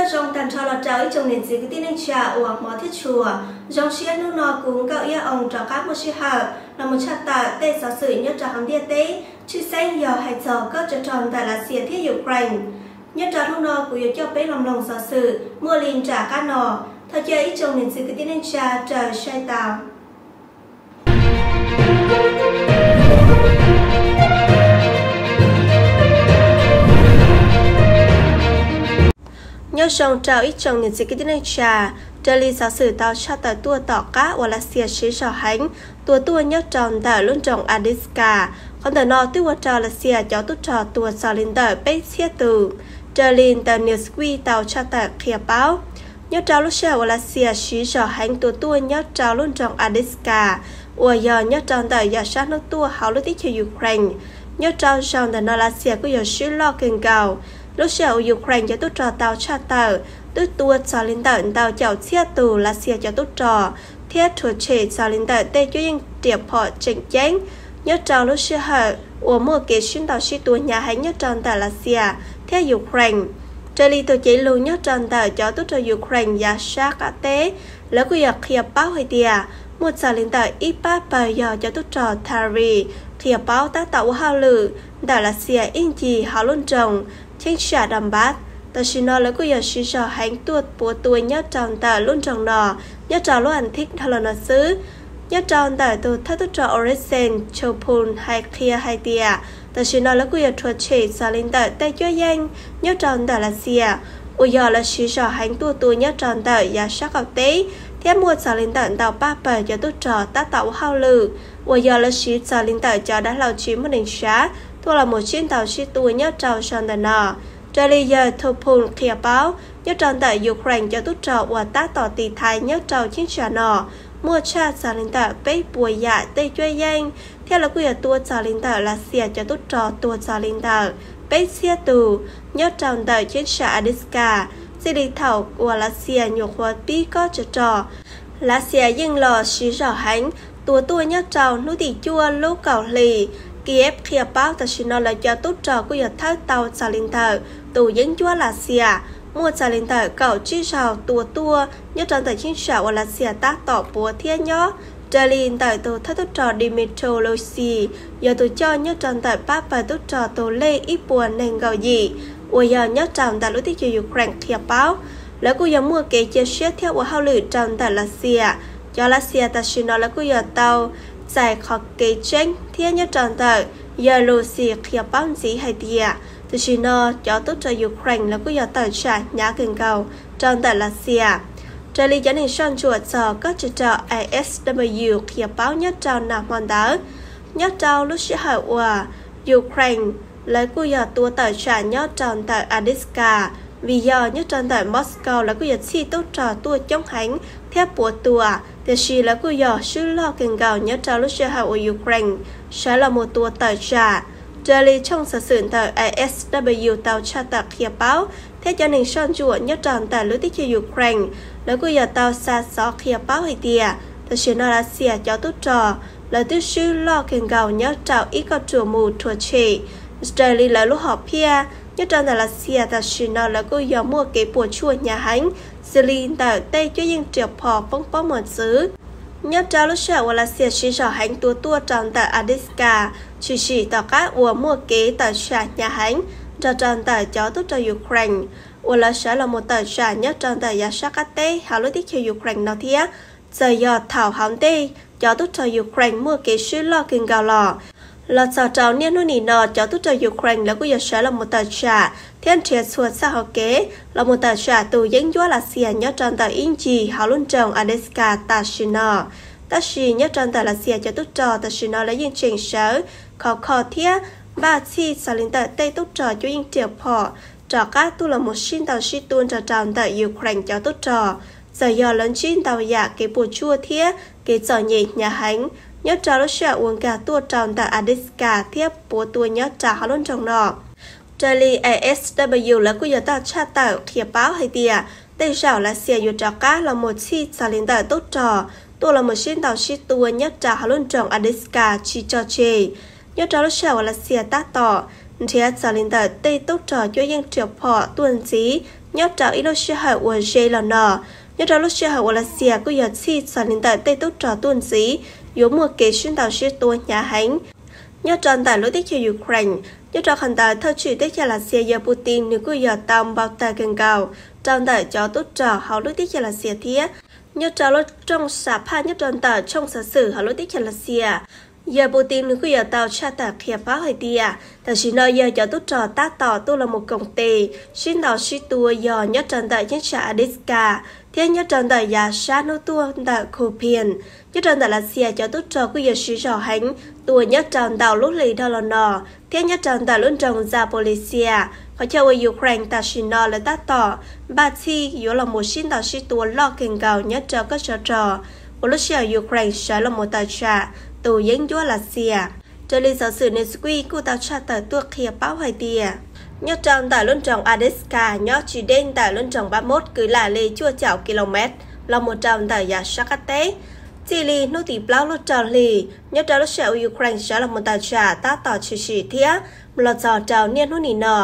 Nyob zoo tag nrho los rau ib tsoom niam txiv kwv tij neej tsa uas hmov thiab tshua. Zoo siab hnub no kuv Nkauj Iab Oo rov qab muaj sij hawm los mus tshaj tawm tej xov xwm nyob rau hauv ntiaj teb, tshwj xeeb yog hais txog kob tsov rog ntawm Lav Xias thiab Ukraine. Nyob rau hnub no kuv yuav coj peb los mloog xov xwm muaj li nram qab no. Thov caw ib tsoom niam txiv kwv tij neej tsa raws saib tau. Nyob zoo rau ib tsoom niam txiv kwv tij neej tsa, raws li xov xwm tau tshaj tawm tuaj tom qab uas Lav Xias siv zog heev tua tuaj nyob rau ntawm lub nroog Avdiivka. Qhov ntawm no twb ua rau Lav Xias cov tub rog tuag txog li ntawm peb txhiab tus, raws li ntawm Newsweek tau tshaj tawm qhia paub. Nyob rau lub sij hawm uas Lav Xias siv zog heev tua tuaj nyob rau lub nroog Avdiivka uas yog nyob rau ntawm yam sab hnub tuaj hauv lub teb chaws Ukraine, nyob rau zaus ntawm no Lav Xias kuj yog swb loj kawg nkaus. Lub sij hawm uas Ukraine cov tub rog tau tshaj tawm twb tua txog li ntawm ntau caum txhiab tus Lav Xias cov tub rog thiab rhuav tshem txog li ntawm tej cuab yeej riam phom tseem ceeb nyob rau lub sij hawm uas muaj kev sib ntaus sib tua hnyav heev nyob rau ntawm Lav Xias thiab Ukraine. Raws li tus cev lus nyob rau ntawm cov tub rog Ukraine yav sab qab teb, lawv kuj yog qhia paub hais tias muaj txog li ntawm ib pab pawg yog cov tub rog Tari qhia paub tab tom ua hauj lwm ntawm Lav Xias ib ncig hauv lub nroog cheeb tsam Donbas. Tam sim no lawv kuj yog siv zog heev tuaj puav tua nyob rau ntawm lub nroog no nyob rau lub as thiv dhau los no xwb. Nyob rau ntawm tus thawj tub rog Oleksandr Topun hais qhia hais tias tam sim no lawv kuj yog rhuav tshem txog li ntawm tej cuab yeej nyob rau ntawm Lav Xias uas yog lawv siv zog heev tuaj tua nyob rau ntawm yav sab qaum teb, thiab muaj txog li ntawm ntau pab pawg cov tub rog tab tom ua hauj lwm uas yog lawv siv txog li ntawm cov dav hlau tsis muaj neeg sav tuaj los mus sib ntaus sib tua nyob rau zaus ntawm no. Raws li yawg Topun qhia paub, nyob rau ntawm Ukraine cov tub rog uas tab tom tiv thaiv nyob rau cheeb tsam no muaj tshaj txog li ntawm peb puas yam tej cuab yeej, thiab lawv kuj yog tua txog li ntawm Lav Xias cov tub rog tuag txog li ntawm peb txhiab tus nyob rau ntawm cheeb tsam Avdiivka. Txij li thaum uas Lav Xias nyuam qhuav pib kob tsov rog, Lav Xias yeej los siv zog heev tua tuaj nyob rau hnub tim cuaj lub kaum hli. Kiev qhia paub tam sim no lawv cov tub rog kuj yog thawb tau txog li ntawm tus yeeb ncuab Lav Xias, muaj txog li ntawm kaum tsib zaug tua tuaj nyob rau ntawm cheeb tsam uas Lav Xias tab tom puav thiab nyob. Raws li ntawm tus thawj tub rog Dmytro Lucy, yog tus coj nyob rau ntawm pab pawg tub rog tus lej ib puas nees nkaum yim uas yog nyob rau ntawm lub teb chaws Ukraine qhia paub, lawv kuj yog muaj kev cia siab thiab ua hauj lwm rau ntawm Lav Xias. Cov Lav Xias tam sim no lawv kuj yog tau txais qhov kev tseeb thiab nyob rau ntawm yawg Lucy qhia paub ntxiv hais tias tam sim no cov tub rog Ukraine lawv kuj yog tawm tsam hnyav kawg nkaus rau ntawm Lav Xias. Raws li cov neeg soj ntsuam txog kob tsov rog I S W qhia paub nyob rau nag hmo ntawd, nyob rau lub sij hawm uas Ukraine lawv kuj yog tua tawm tsam nyob rau ntawm Avdiivka, vim yog nyob rau ntawm Moscow lawv kuj yog txhij tub rog tuaj coob heev thiab puav tua, tiam sis lawv kuj yog swb loj kawg nkaus nyob rau lub sij hawm uas Ukraine sawv los mus tua tawm tsam. Raws li tshooj xov xwm ntawm I S W tau tshaj tawm qhia paub thiab cov neeg soj ntsuam nyob rau ntawm lub teb chaws Ukraine, lawv kuj yog tau xa xov qhia paub hais tias tam sim no Lav Xias cov tub rog lawv twb swb loj kawg nkaus nyob rau ib kauj ruam mus rhuav tshem. Raws li lawv lub hom phiaj, nyob rau ntawm Lav Xias tam sim no lawv kuj yog muaj kev puas tsuaj hnyav heev xws li ntawm tej cuab yeej riam phom poob pob mos txwv. Nyob rau lub sij hawm uas Lav Xias siv zog heev tua tuaj rau ntawm Avdiivka, tshwm sim tom qab uas muaj kev tawm tsam hnyav heev nrog rau ntawm cov tub rog Ukraine uas lawv sawv los mus tawm tsam nyob rau ntawm yav sab qab teb hauv lub teb chaws Ukraine no thiab. Txawm yog thaum hauv ntej cov tub rog Ukraine muaj kev swb loj kawg nkaus los, los txog rau niaj hnub nim no cov tub rog Ukraine lawv kuj yog sawv los mus tawm tsam thiab nrhiav txhua txoj hauv kev los mus tawm tsam tus yeeb ncuab Lav Xias nyob rau ntawm ib ncig hauv lub nroog Avdiivka tam sim no. Tab sis nyob rau ntawm Lav Xias cov tub rog tam sim no lawv yeej tseem sawv khov kho thiab npaj txhij txog li ntawm tej tub rog cuab yeej riam phom rov qab tuaj los mus sib ntaus sib tua nrog rau ntawm Ukraine cov tub rog. Txawm yog lawv ntsib ntau yam kev puas tsuaj thiab kev txom nyem hnyav heev nyob rau lub sij hawm uas nkag tuaj rau ntawm Avdiivka thiab puav tua nyob rau hauv lub nroog no. Raws li A S W lawv kuj yog tau tshaj tawm qhia paub hais tias tej zaum Lav Xias yuav rov qab los mus txhij txog li ntawm tub rog tuaj los mus sib ntaus sib tua nyob rau hauv lub nroog Avdiivka tsis tso tseg. Nyob rau lub sij hawm uas Lav Xias tab tom nrhiav txog li ntawm tej tub rog cuab yeej riam phom tuaj ntxiv nyob rau ib lub sij hawm uas ze los no. Nyob rau lub sij hawm uas Lav Xias kuj yog txhij txog li ntawm tej tub rog tuaj ntxiv yuav muaj kev sib ntaus sib tua hnyav heev nyob rau ntawm lub teb chaws Ukraine. Nyob rau qhov ntawd thawj tswj teb chaws Lav Xias yawg Putin nws kuj yog tau npau taws kawg nkaus rau ntawm cov tub rog hauv lub teb chaws Lav Xias thiab. Nyob rau lub rooj sam phaj nyob rau ntawm tshooj xov xwm hauv lub teb chaws Lav Xias, yawg Putin nws kuj yog tau tshaj tawm qhia paub hais tias tam sim no yog cov tub rog tab tom tuaj los mus koom tes sib ntaus sib tua yog nyob rau ntawm cheeb tsam Avdiivka thiab nyob rau ntawm yav sab hnub tuaj ntawm Kupiansk. Nyob rau ntawm Lav Xias cov tub rog kuj yog siv zog heev tua nyob rau ntau lub hlis dhau los no thiab nyob rau ntawm lub nroog Zaporizhzhia, qhov chaw uas Ukraine tam sim no lawv tab tom npaj txhij yuav los mus sib ntaus sib tua loj kawg nkaus nyob rau kob tsov rog uas lub sij hawm Ukraine sawv los mus tawm tsam tus yeeb ncuab Lav Xias. Raws li xov xwm Newsweek kuj tau tshaj tawm tuaj qhia paub hais tias nyob rau ntawm lub nroog Avdiivka nyob tsis deb ntawm lub nroog Bakhmut kwv lam li cuaj caum ki lo mev los mus rau ntawm yav sab qab teb. Txij li hnub tim plaub lub rau hli nyob rau lub sij hawm uas Ukraine sawv los mus tawm tsam tab tom tshwm sim thiab los txog rau niaj hnub nim no,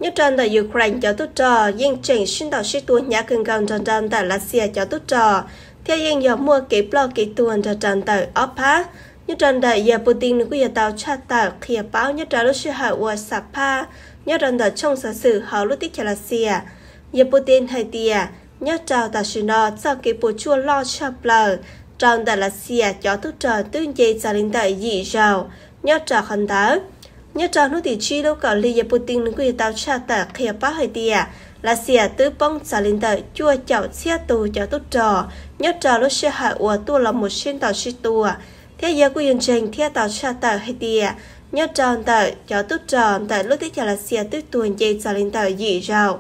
nyob rau ntawm Ukraine cov tub rog yeej tseem sib ntaus sib tua hnyav kawg nkaus nrog rau ntawm Lav Xias cov tub rog, thiab yeej yog muaj kev ploj kev tuag nrog rau ntawm ob phab. Nyob rau ntawm yawg Putin nws kuj yog tau tshaj tawm qhia paub nyob rau lub sij hawm uas xam phaj nyob rau ntawm tshooj xov xwm hauv lub teb chaws Lav Xias, yawg Putin hais tias nyob rau tam sim no txoj kev puas tsuaj loj tshaj plaws rau ntawm Lav Xias cov tub rog twb nce txog li ntawm yim zaus nyob rau qhov ntawd. Nyob rau hnub tim tsib lub kaum hli yawg Putin nws kuj yog tau tshaj tawm qhia paub hais tias Lav Xias twb poob txog li ntawm cuaj caum txhiab tus cov tub rog nyob rau lub sij hawm uas tuaj los mus sib ntaus sib tua, thiab yawg kuj yog ntseeg thiab tau tshaj tawm hais tias nyob rau ntawm cov tub rog ntawm lub teb chaws Lav Xias twb tuag nce txog li ntawm yim zaus.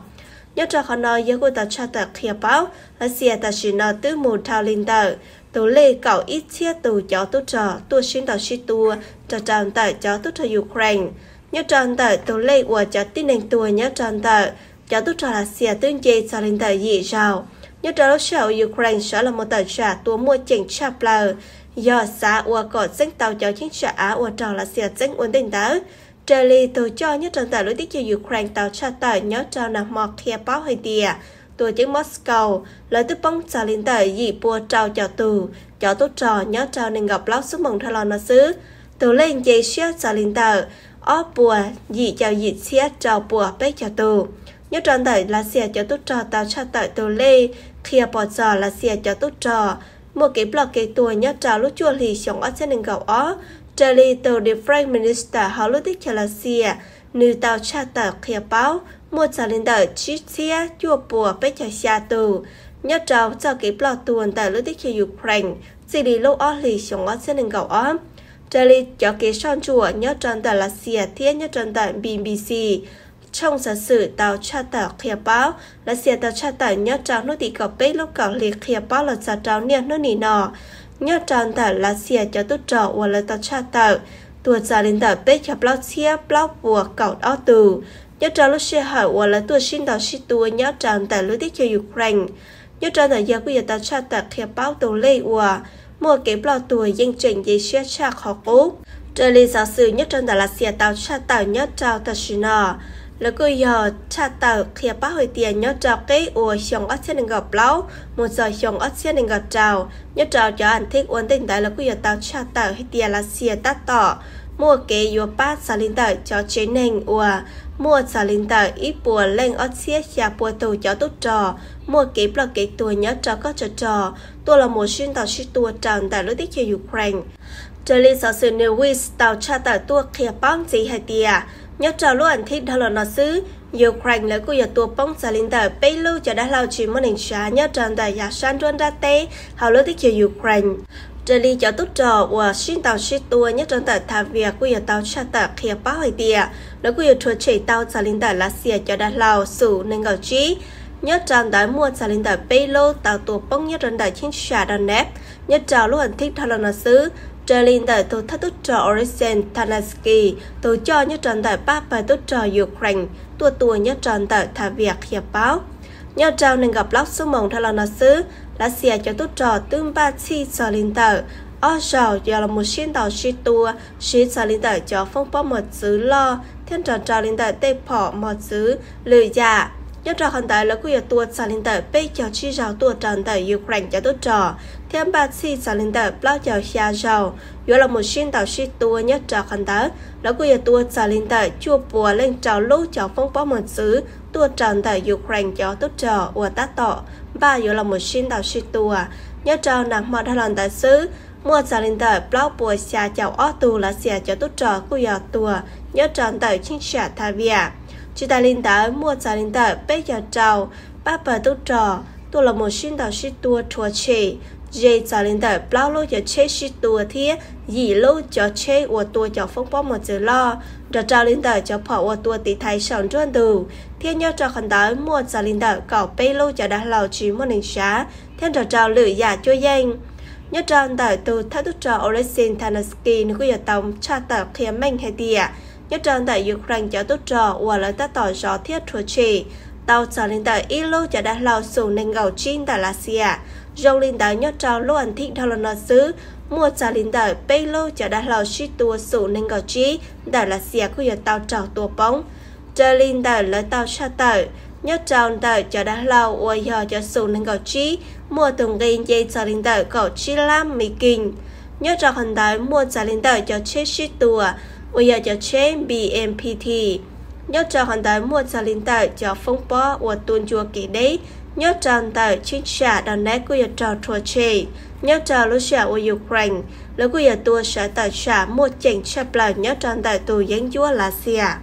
Nyob rau qhov no yawg kuj tau tshaj tawm qhia paub Lav Xias tam sim no twb mus dhau li ntawm tus lej kaum ib txhiab tus cov tub rog tuaj sib ntaus sib tua nrog rau ntawm cov tub rog Ukraine. Nyob rau ntawm tus lej uas cov tib neeg tuag nyob rau ntawm cov tub rog Lav Xias twb nce txog li ntawm yim zaus. Nyob rau lub sij hawm uas Ukraine sawv los mus tawm tsam tua muaj ceem tshaj plaws, yog xav ua kom txeeb tau cov cheeb tsam av uas raug Lav Xias txeeb ua ntej ntawd. Raws li tus coj nyob rau ntawm lub teb chaws Ukraine tau tshaj tawm nyob rau nag hmo qhia paub hais tias tuam ceeb Moscow lawv twb poob txog li ntawm yim pua rau caum tus cov tub rog nyob rau nees nkaum plaub xuab moos dhau los no xwb. Tus lej nce siab txog li ntawm ob puas yim caum yim txhiab rau puas peb caug tus. Nyob rau ntawm Lav Xias cov tub rog tau tshaj tawm tus lej qhia pom txog Lav Xias cov tub rog muaj kev ploj kev tuag nyob rau lub cuaj hlis xyoo ob txhiab nees nkaum ob. Raws li tus Defense Minister hauv lub teb chaws Lav Xias, nws tau tshaj tawm qhia paub muaj txog li ntawm tsib txhiab cuaj puas peb caug xya tus nyob rau txoj kev ploj tuag ntawm lub teb chaws Ukraine txij li lub ob hlis xyoo ob txhiab nees nkaum ob. Raws li cov kev soj ntsuam nyob rau ntawm Lav Xias thiab nyob rau ntawm B B C tshooj xov xwm tau tshaj tawm qhia paub, Lav Xias tau tshaj tawm nyob rau hnub tim kaum peb lub kaum hli qhia paub los txog rau niaj hnub nim no. Nyob rau ntawm Lav Xias cov tub rog uas lawv tau tshaj tawm tuag txog li ntawm peb caug plaub txhiab plaub puas kaum ob tus nyob rau lub sij hawm uas lawv tuaj sib ntaus sib tua nyob rau ntawm lub teb chaws Ukraine. Nyob rau ntawm yawg kuj yog tau tshaj tawm qhia paub tus lej uas muaj kev ploj tuag yeej tseem nce siab tshaj qhov qub. Raws li xov xwm nyob rau ntawm Lav Xias tau tshaj tawm nyob rau tam sim no, lawv kuj yog tshaj tawm qhia paub hais tias nyob rau qib uas xyoo ob txhiab nees nkaum plaub mus txog xyoo ob txhiab nees nkaum rau, nyob rau cov a thib ua ntej ntawd lawv kuj yog tau tshaj tawm hais tias Lav Xias tab tom muaj kev yuav pab txog li ntawm cov tsev neeg uas muaj txog li ntawm ib puas leej ob txhiab xya pua tus cov tub rog muaj kev ploj kev tuag nyob rau kob tsov rog tuaj los mus sib ntaus sib tua rau ntawm lub teb chaws Ukraine. Raws li xov xwm Newsweek tau tshaj tawm tuaj qhia paub ntxiv hais tias nyob rau lub a thib dhau los no xwb, Ukraine lawv kuj yog tua poob txog li ntawm peb lub cov dav hlau tsis muaj neeg tsav nyob rau ntawm yav sab nruab nrab teb hauv lub teb chaws Ukraine. Raws li cov tub rog uas sib ntaus sib tua nyob rau ntawm Thavias kuj yog tau tshaj tawm qhia paub hais tias lawv kuj yog rhuav tshem tau txog li ntawm Lav Xias cov dav hlau Su nees nkaum tsib. Nyob rau ntawd muaj txog li ntawm peb lub tau tua poob nyob rau ntawm cheeb tsam Donetsk nyob rau lub a thib dhau los no xwb. Raws li ntawm tus thawj tub rog Oleksandr Tanarsky, tus coj nyob rau ntawm pab pawg tub rog Ukraine tuaj tua nyob rau ntawm Thavias qhia paub, nyob rau nees nkaum plaub xuab moos dhau los no xwb, Lav Xias cov tub rog twb npaj txhij txog li ntawm ob zaug yuav los mus sib ntaus sib tua, siv txog li ntawm cov foob pob mos txwv loj thiab nrog rau li ntawm tej phom mos txwv lwm yam Nyob rau qhov ntawd lawv kuj yuav tua txog li ntawm peb caug tsib zaug tuaj rau ntawm Ukraine cov tub rog thiab npaj txhij txog li ntawm plaub caug xya zaug yuav los mus sib ntaus sib tua nyob rau qhov ntawd. Lawv kuj yuav tua txog li ntawm cuaj puas leej rau lub cov foob pob mos txwv tuaj rau ntawm Ukraine cov tub rog uas tab tom npaj yuav los mus sib ntaus sib tua. Nyob rau nag hmo dhau los ntawd xwb, muaj txog li ntawm plaub puas xya caum ob tug Lav Xias cov tub rog kuj yog tuag nyob rau ntawm cheeb tsam Thavias. Tsis tas li ntawd, muaj txog li ntawm peb caug rau pab pawg tub rog tuaj los mus sib ntaus sib tua rhuav tshem ze txog li ntawm plaub lub cov tsheb sib tua thiab yim lub cov tsheb uas tua cov foob pob mos txwv loj, nrog rau li ntawm cov phom uas tua tiv thaiv saum nruab ntug, thiab nyob rau qhov ntawd muaj txog li ntawm kaum peb lub cov dav hlau tsis muaj neeg tsav thiab nrog rau lwm yam cuab yeej. Nyob rau ntawm tus thawj tub rog Oleksiy Tanarsky nws kuj yuav tau tshaj tawm qhia meej hais tias nyob rau ntawm Ukraine cov tub rog uas lawv tab tom zov thiab rhuav tshem tau txog li ntawm ib lub cov dav hlau xum nees nkaum tsib ntawm Lav Xias. Zoo li ntawd nyob rau lub as thiv dhau los no xwb, muaj txog li ntawm peb lub cov dav hlau sib tua xum nees nkaum tsib ntawm Lav Xias kuj yuav tau raug tua poob. Raws li ntawm lawv tau tshaj tawm, nyob rau ntawm cov dav hlau uas yog cov xum nees nkaum tsib muaj tus nqi nce txog li ntawm kaum tsib lab mi kis. Nyob rau qhov ntawd muaj txog li ntawm cov tsheb sib tua uas yog cov tsheb B M P T. Nyob rau qhov ntawd muaj txog li ntawm cov foob pob uas tua ncua kev deb nyob rau ntawm cheeb tsam Donetsk kuj yuav raug rhuav tshem. Nyob rau lub sij hawm uas Ukraine lawv kuj yuav tua sawv tawm tsam muaj ceem tshaj plaws nyob rau ntawm tus yeeb ncuab Lav Xias.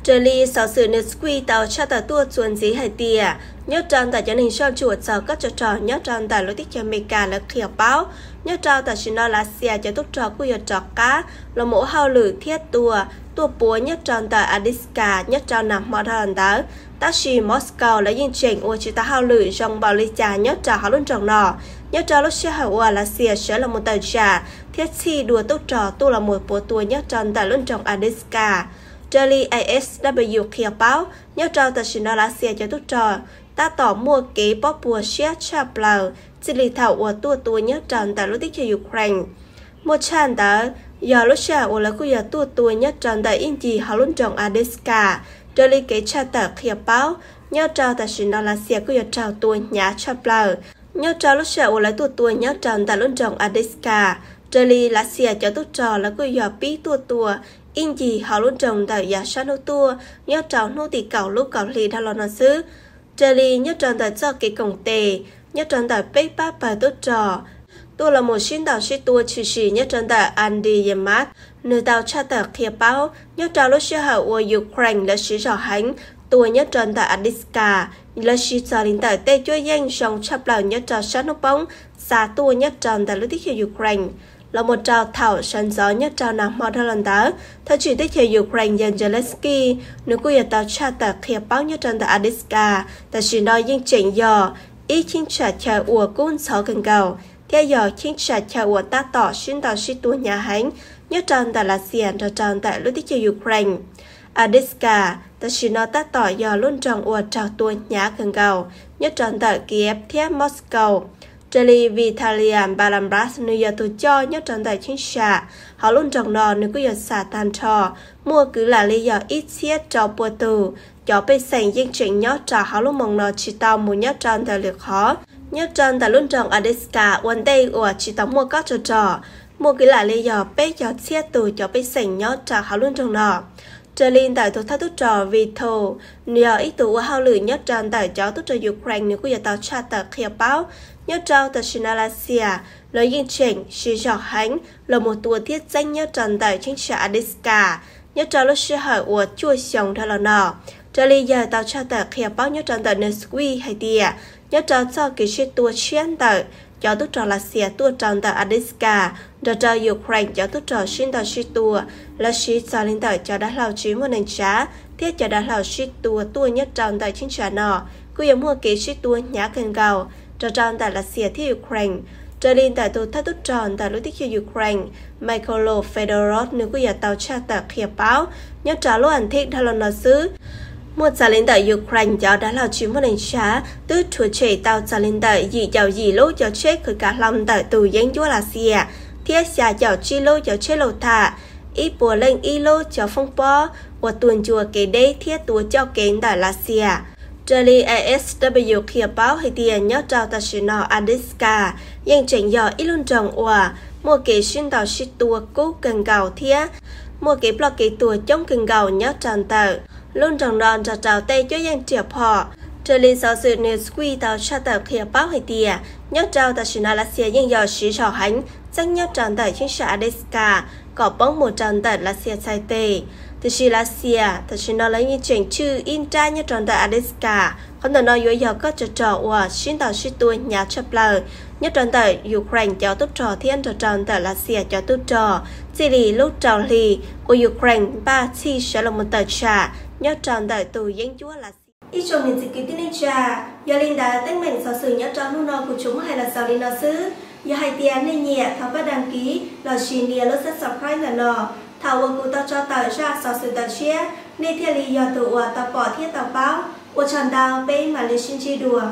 Raws li xov xwm Newsweek tau tshaj tawm tuaj txuas ntxiv hais tias nyob rau ntawm cov neeg soj ntsuam txog kob tsov rog nyob rau ntawm lub teb chaws Amelikas lawv qhia paub, nyob rau tam sim no Lav Xias cov tub rog kuj yuav rov qab los mus ua hauj lwm thiab tua tuaj puav nyob rau ntawm Avdiivka nyob rau nag hmo dhau los ntawd. Tab sis Moscow lawv yeej tseem ua tsis tau hauj lwm zoo npaum li cas nyob rau hauv lub nroog no. Nyob rau lub sij hawm uas Lav Xias sawv los mus tawm tsam thiab txhij dua tub rog tuaj los mus puav tua nyob rau ntawm lub nroog Avdiivka. Raws li A S W qhia paub, nyob rau tam sim no Lav Xias cov tub rog tab tom muaj kev pob puas siab tshaj plaws txij li thaum uas tuaj tua nyob rau ntawm lub teb chaws Ukraine. Muaj tshaj ntawd yog lub sij hawm uas lawv kuj yog tuaj tua nyob rau ntawm ib ncig hauv lub nroog Avdiivka. Raws li kev tshaj tawm qhia paub, nyob rau tam sim no Lav Xias kuj yog raug tua hnyav tshaj plaws nyob rau lub sij hawm uas lawv tuaj tua nyob rau ntawm lub nroog Avdiivka. Raws li Lav Xias cov tub rog lawv kuj yog pib tuaj tua ib ncig hauv lub nroog ntawm yav sab hnub tuaj nyob rau hnub tim kaum lub kaum hli dhau los no xwb. Raws li nyob rau ntawm txoj kev koom tes nyob rau ntawm peb pab pawg tub rog tuaj los mus sib ntaus sib tua tshwm sim nyob rau ntawm Andriy Yermak, nws tau tshaj tawm qhia paub nyob rau lub sij hawm uas Ukraine lawv siv zog heev tua nyob rau ntawm Avdiivka, lawv siv txog li ntawm tej cuab yeej zoo tshaj plaws nyob rau sab hnub poob xa tuaj nyob rau ntawm lub teb chaws Ukraine. Los mus rau thaum sawv ntxov nyob rau nag hmo dhau los ntawd, thawj tswj teb chaws Ukraine yawg Zelensky nws kuj yog tau tshaj tawm qhia paub nyob rau ntawm Avdiivka, tam sim no yeej tseem yog ib cheeb tsam chaw uas kub ntxhov kawg nkaus thiab yog cheeb tsam chaw uas tab tom sib ntaus sib tua hnyav heev nyob rau ntawm Lav Xias nrog rau ntawm lub teb chaws Ukraine. Avdiivka tam sim no tab tom yog lub nroog uas raug tua hnyav kawg nkaus nyob rau ntawm Kiev thiab Moscow. Raws li Vitalia Balambras nws yog tus coj nyob rau ntawm cheeb tsam hauv lub nroog no nws kuj yog xam tag nrho muaj kwv lam li yog ib txhiab rau pua tug cov pej xeem yeej tseem nyob rau hauv lub moos no tsis tau mus nyob rau ntawm lwm qhov. Nyob rau ntawm lub nroog Avdiivka ua ntej uas tsis tau muaj kob tsov rog, muaj kwv lam li yog peb caug txhiab tug cov pej xeem nyob rau hauv lub nroog no. Raws li ntawm tus thawj tub rog Vito, nws yog ib tug ua hauj lwm nyob rau ntawm cov tub rog Ukraine nws kuj yog tau tshaj tawm qhia paub, nyob rau tam sim no Lav Xias lawv yeej tseem siv zog heev los mus tua thiab txeeb nyob rau ntawm cheeb tsam Avdiivka nyob rau lub sij hawm uas cuaj xyoos dhau los no. Raws li yawg tau tshaj tawm qhia paub nyob rau ntawm Newsweek hais tias nyob rau txoj kev sib tua tshiab ntawm cov tub rog Lav Xias tuaj rau ntawm Avdiivka nrog rau Ukraine cov tub rog sib ntaus sib tua, lawv siv txog li ntawm cov dav hlau tsis muaj neeg tsav thiab cov dav hlau sib tua tuaj nyob rau ntawm cheeb tsam no kuj yog muaj kev sib tua hnyav kawg nkaus nrog rau ntawm Lav Xias thiab Ukraine. Raws li ntawm tus thawj tub rog ntawm lub teb chaws Ukraine, Mykhailo Fedorov nws kuj yog tau tshaj tawm qhia paub nyob rau lub as thiv dhau los no xwb, muaj txog li ntawm Ukraine cov dav hlau tsis muaj neeg tsav twb rhuav tshem tau txog li ntawm yim caum yim lub cov tsheb khwv kav hlau ntawm tus yeeb ncuab Lav Xias thiab xya caum tsib lub cov tsheb lauj tham, ib puas leej ib lub cov foob pob uas tua ncua kev deb thiab tua coj kev ntawm Lav Xias. Raws li A S W qhia paub hais tias nyob rau tam sim no Adeska yeej tseem yog ib lub nroog uas muaj kev sib ntaus sib tua kub kawg nkaus thiab muaj kev ploj kev tuag coob kawg nkaus nyob rau ntawm lub nroog no nrog rau tej cuab yeej riam phom. Raws li xov xwm Newsweek tau tshaj tawm qhia paub hais tias nyob rau tam sim no Lav Xias yeej yog siv zog heev txeeb nyob rau ntawm cheeb tsam Adeska kom poob mus rau ntawm Lav Xias txhais tes. Tiam sis Lav Xias tam sim no lawv yeej tseem tswj ib nrab nyob rau ntawm Adeska. Qhov ntawm no yuav yog kob tsov rog uas sib ntaus sib tua hnyav tshaj plaws nyob rau ntawm Ukraine cov tub rog thiab nrog rau ntawm Lav Xias cov tub rog txij li lub rau hli uas Ukraine npaj txhij sawv los mus tawm tsam nyob rau ntawm tus yeeb ncuab Lav Xias. Ib tsoom niam txiv kwv tij neej tsa, yog li ntawd teeb meem xov xwm nyob rau hnub no kuv tsuas muab hais los xaus li no xwb. Yog hais tias nej nyiam thov pab đăng ký los sis nias lub sub subscribe ntawm no. Thaum uas kuv tau tso tawm zaj xov xwm ntawm tshiab, nej thiaj li yog tus uas tau pom thiab tau paub. Ua tsaug ntau, peb mam li sib ntsib dua.